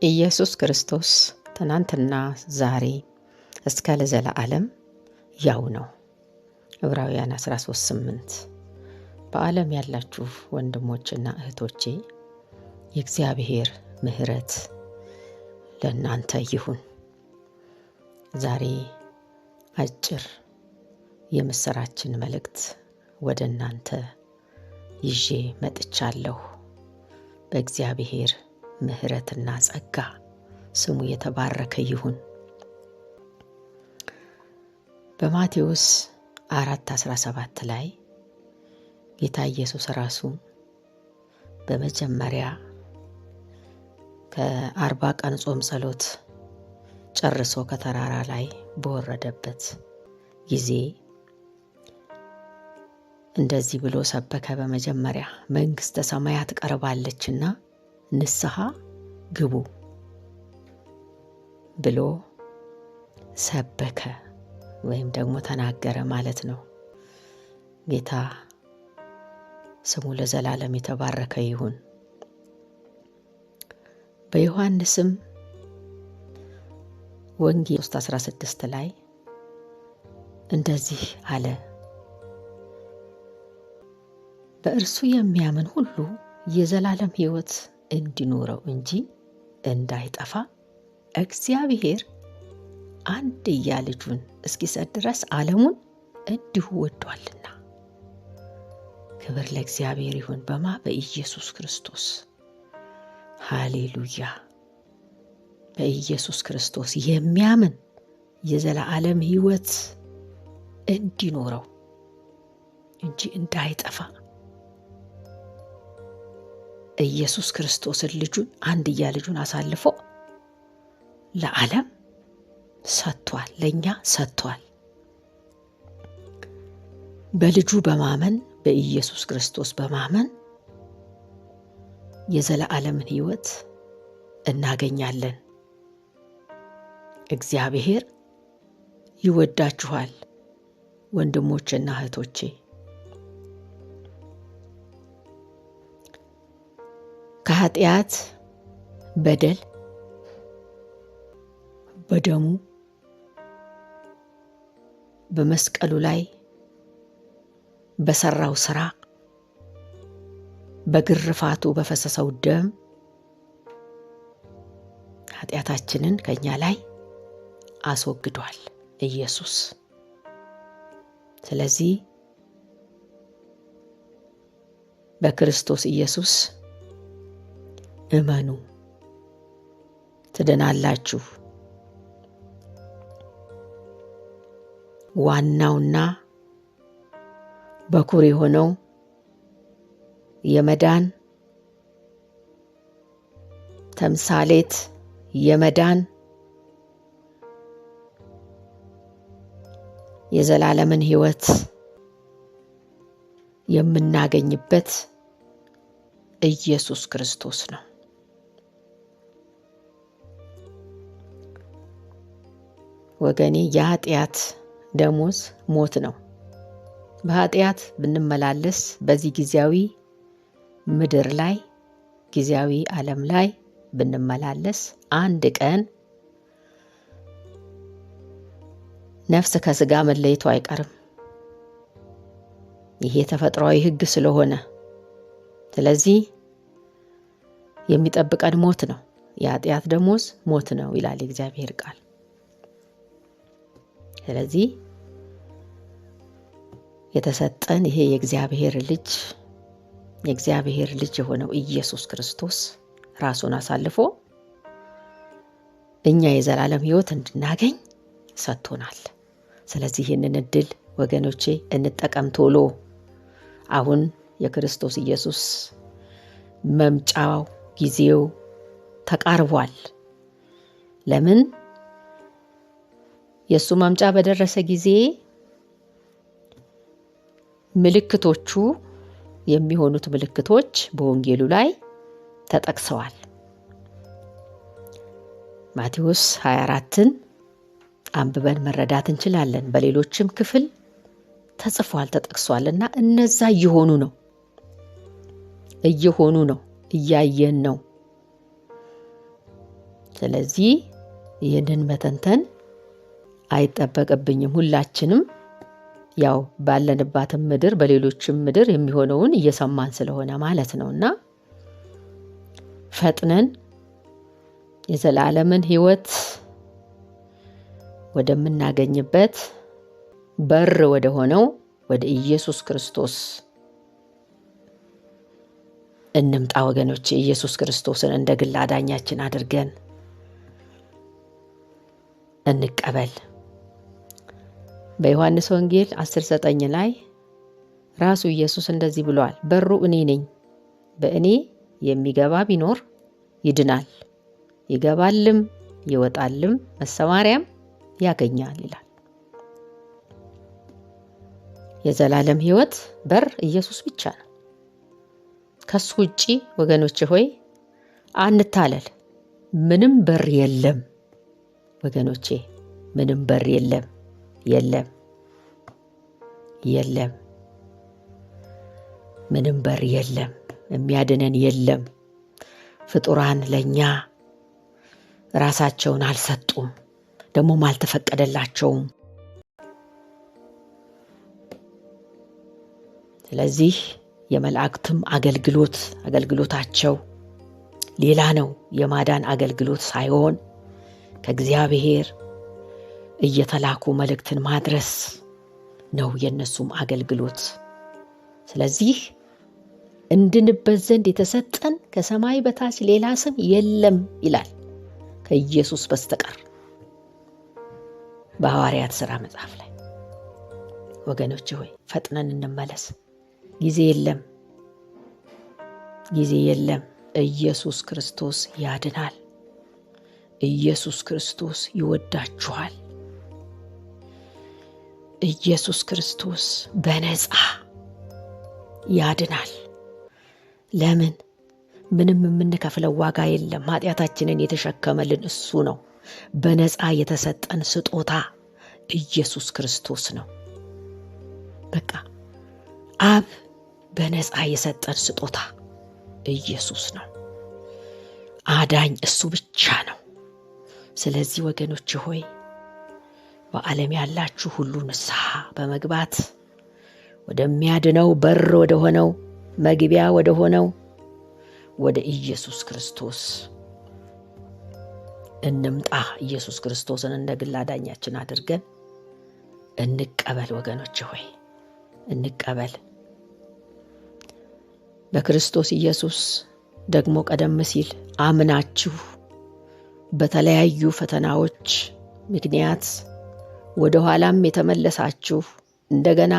ኢየሱስ ክርስቶስ ትናንትና ዛሬ እስከ ለዘላለም ያው ነው። ዕብራውያን 13:8። በዓለም ያላችሁ ወንድሞችና እህቶቼ የእግዚአብሔር ምሕረት ለእናንተ ይሁን። ዛሬ አጭር የምስራችን መልእክት ወደ እናንተ ይዤ መጥቻለሁ። በእግዚአብሔር ምሕረትና ጸጋ ስሙ የተባረከ ይሁን። በማቴዎስ 4:17 ላይ ጌታ ኢየሱስ ራሱ በመጀመሪያ ከ40 ቀን ጾም ጸሎት ጨርሶ ከተራራ ላይ በወረደበት ጊዜ እንደዚህ ብሎ ሰበከ። በመጀመሪያ መንግሥተ ሰማያት ቀርባለችና ንስሐ ግቡ ብሎ ሰበከ ወይም ደግሞ ተናገረ ማለት ነው። ጌታ ስሙ ለዘላለም የተባረከ ይሁን። በዮሐንስም ወንጌል 3:16 ላይ እንደዚህ አለ፣ በእርሱ የሚያምን ሁሉ የዘላለም ሕይወት እንዲኖረው እንጂ እንዳይጠፋ እግዚአብሔር አንድያ ልጁን እስኪሰጥ ድረስ ዓለሙን እንዲሁ ወዷልና። ክብር ለእግዚአብሔር ይሁን። በማ በኢየሱስ ክርስቶስ። ሃሌሉያ። በኢየሱስ ክርስቶስ የሚያምን የዘላለም ሕይወት እንዲኖረው እንጂ እንዳይጠፋ ኢየሱስ ክርስቶስን ልጁን አንድያ ልጁን አሳልፎ ለዓለም ሰጥቷል፣ ለኛ ሰጥቷል። በልጁ በማመን በኢየሱስ ክርስቶስ በማመን የዘላለምን ሕይወት እናገኛለን። እግዚአብሔር ይወዳችኋል ወንድሞቼና እህቶቼ። ከኃጢአት በደል በደሙ በመስቀሉ ላይ በሰራው ስራ በግርፋቱ በፈሰሰው ደም ኃጢአታችንን ከኛ ላይ አስወግዷል ኢየሱስ። ስለዚህ በክርስቶስ ኢየሱስ እመኑ ትድናላችሁ። ዋናውና በኩር የሆነው የመዳን ተምሳሌት የመዳን የዘላለምን ሕይወት የምናገኝበት ኢየሱስ ክርስቶስ ነው። ወገኔ፣ የኃጢአት ደሞዝ ሞት ነው። በኃጢአት ብንመላለስ በዚህ ጊዜያዊ ምድር ላይ ጊዜያዊ ዓለም ላይ ብንመላለስ አንድ ቀን ነፍስ ከስጋ መለየቱ አይቀርም። ይሄ ተፈጥሯዊ ሕግ ስለሆነ ስለዚህ የሚጠብቀን ሞት ነው። የኃጢአት ደሞዝ ሞት ነው ይላል የእግዚአብሔር ቃል። ስለዚህ የተሰጠን ይሄ የእግዚአብሔር ልጅ የእግዚአብሔር ልጅ የሆነው ኢየሱስ ክርስቶስ ራሱን አሳልፎ እኛ የዘላለም ሕይወት እንድናገኝ ሰጥቶናል። ስለዚህ ይህንን እድል ወገኖቼ እንጠቀም ቶሎ። አሁን የክርስቶስ ኢየሱስ መምጫው ጊዜው ተቃርቧል። ለምን? የእሱ መምጫ በደረሰ ጊዜ ምልክቶቹ የሚሆኑት ምልክቶች በወንጌሉ ላይ ተጠቅሰዋል። ማቴዎስ 24ን አንብበን መረዳት እንችላለን። በሌሎችም ክፍል ተጽፏል፣ ተጠቅሷል። እና እነዛ እየሆኑ ነው እየሆኑ ነው፣ እያየን ነው። ስለዚህ ይህንን መተንተን አይጠበቅብኝም። ሁላችንም ያው ባለንባትም ምድር በሌሎችም ምድር የሚሆነውን እየሰማን ስለሆነ ማለት ነውና ፈጥነን የዘላለምን ሕይወት ወደምናገኝበት በር ወደ ሆነው ወደ ኢየሱስ ክርስቶስ እንምጣ ወገኖች። ኢየሱስ ክርስቶስን እንደ ግል አዳኛችን አድርገን እንቀበል። በዮሐንስ ወንጌል 10:9 ላይ ራሱ ኢየሱስ እንደዚህ ብሏል፣ በሩ እኔ ነኝ፣ በእኔ የሚገባ ቢኖር ይድናል፣ ይገባልም ይወጣልም መሰማሪያም ያገኛል ይላል። የዘላለም ሕይወት በር ኢየሱስ ብቻ ነው። ከሱ ውጪ ወገኖቼ ሆይ አንታለል። ምንም በር የለም ወገኖቼ፣ ምንም በር የለም፣ የለም፣ የለም፣ ምንም በር የለም። የሚያድነን የለም። ፍጡራን ለኛ ራሳቸውን አልሰጡም፣ ደግሞም አልተፈቀደላቸውም። ስለዚህ የመላእክትም አገልግሎታቸው ሌላ ነው። የማዳን አገልግሎት ሳይሆን ከእግዚአብሔር እየተላኩ መልእክትን ማድረስ ነው የነሱም አገልግሎት። ስለዚህ እንድንበት ዘንድ የተሰጠን ከሰማይ በታች ሌላ ስም የለም ይላል ከኢየሱስ በስተቀር በሐዋርያት ሥራ መጽሐፍ ላይ። ወገኖቼ ሆይ ፈጥነን እንመለስ። ጊዜ የለም፣ ጊዜ የለም። ኢየሱስ ክርስቶስ ያድናል። ኢየሱስ ክርስቶስ ይወዳችኋል። ኢየሱስ ክርስቶስ በነፃ ያድናል። ለምን? ምንም የምንከፍለው ዋጋ የለም። ኃጢአታችንን የተሸከመልን እሱ ነው። በነፃ የተሰጠን ስጦታ ኢየሱስ ክርስቶስ ነው። በቃ አብ በነፃ የሰጠን ስጦታ ኢየሱስ ነው። አዳኝ እሱ ብቻ ነው። ስለዚህ ወገኖች ሆይ በዓለም ያላችሁ ሁሉ ንስሐ በመግባት ወደሚያድነው በር ወደሆነው መግቢያ ወደሆነው ወደ ኢየሱስ ክርስቶስ እንምጣ። ኢየሱስ ክርስቶስን እንደ ግል አዳኛችን አድርገን እንቀበል። ወገኖች ሆይ እንቀበል። በክርስቶስ ኢየሱስ ደግሞ ቀደም ሲል አምናችሁ በተለያዩ ፈተናዎች ምክንያት ወደ ኋላም የተመለሳችሁ እንደገና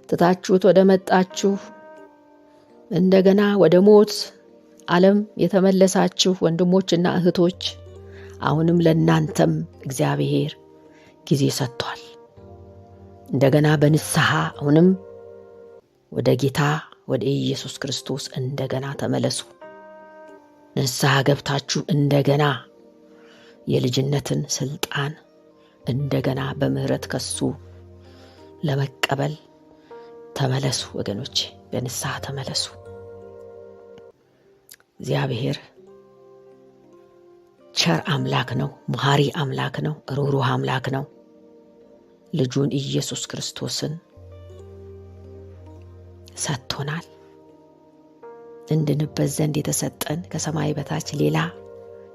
ትታችሁት ወደ መጣችሁ እንደገና ወደ ሞት ዓለም የተመለሳችሁ ወንድሞችና እህቶች አሁንም ለእናንተም እግዚአብሔር ጊዜ ሰጥቷል። እንደገና በንስሐ አሁንም ወደ ጌታ ወደ ኢየሱስ ክርስቶስ እንደገና ተመለሱ። ንስሐ ገብታችሁ እንደገና የልጅነትን ስልጣን እንደገና በምህረት ከሱ ለመቀበል ተመለሱ ወገኖቼ፣ በንስሐ ተመለሱ። እግዚአብሔር ቸር አምላክ ነው፣ መሐሪ አምላክ ነው፣ ሩህሩህ አምላክ ነው። ልጁን ኢየሱስ ክርስቶስን ሰጥቶናል። እንድንበት ዘንድ የተሰጠን ከሰማይ በታች ሌላ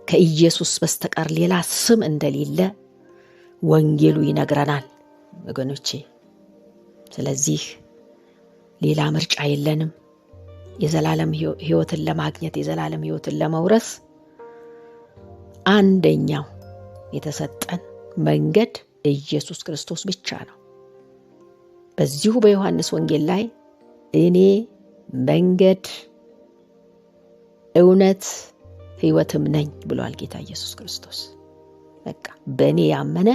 ከኢየሱስ በስተቀር ሌላ ስም እንደሌለ ወንጌሉ ይነግረናል ወገኖቼ። ስለዚህ ሌላ ምርጫ የለንም። የዘላለም ሕይወትን ለማግኘት የዘላለም ሕይወትን ለመውረስ አንደኛው የተሰጠን መንገድ ኢየሱስ ክርስቶስ ብቻ ነው። በዚሁ በዮሐንስ ወንጌል ላይ እኔ መንገድ፣ እውነት፣ ሕይወትም ነኝ ብሏል ጌታ ኢየሱስ ክርስቶስ። በቃ በእኔ ያመነ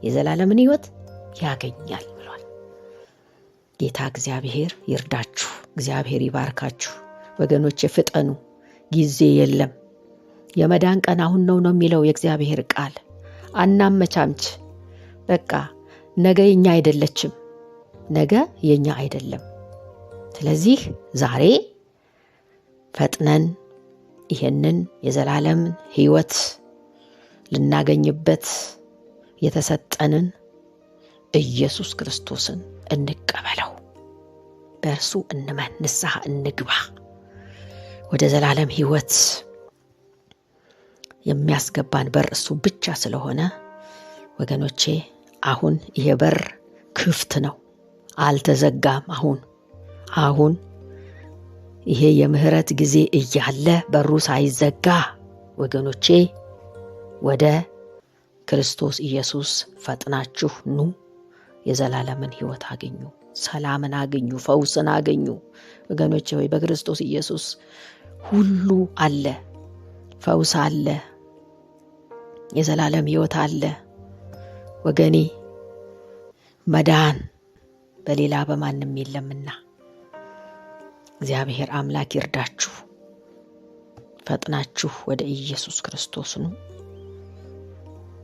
የዘላለምን ሕይወት ያገኛል ብሏል። ጌታ እግዚአብሔር ይርዳችሁ፣ እግዚአብሔር ይባርካችሁ ወገኖች። ፍጠኑ፣ ጊዜ የለም። የመዳን ቀን አሁን ነው ነው የሚለው የእግዚአብሔር ቃል። አናመቻምች። በቃ ነገ የኛ አይደለችም፣ ነገ የኛ አይደለም። ስለዚህ ዛሬ ፈጥነን ይህንን የዘላለም ሕይወት ልናገኝበት የተሰጠንን ኢየሱስ ክርስቶስን እንቀበለው። በእርሱ እንመን፣ ንስሐ እንግባ። ወደ ዘላለም ሕይወት የሚያስገባን በር እሱ ብቻ ስለሆነ ወገኖቼ፣ አሁን ይሄ በር ክፍት ነው፣ አልተዘጋም። አሁን ይሄ የምህረት ጊዜ እያለ በሩ ሳይዘጋ ወገኖቼ ወደ ክርስቶስ ኢየሱስ ፈጥናችሁ ኑ። የዘላለምን ሕይወት አግኙ፣ ሰላምን አግኙ፣ ፈውስን አግኙ። ወገኖቼ ሆይ፣ በክርስቶስ ኢየሱስ ሁሉ አለ፣ ፈውስ አለ፣ የዘላለም ሕይወት አለ። ወገኔ፣ መዳን በሌላ በማንም የለምና እግዚአብሔር አምላክ ይርዳችሁ። ፈጥናችሁ ወደ ኢየሱስ ክርስቶስ ኑ።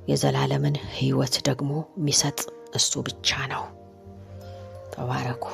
የዘላለምን ሕይወት ደግሞ የሚሰጥ እሱ ብቻ ነው። ተባረኩ።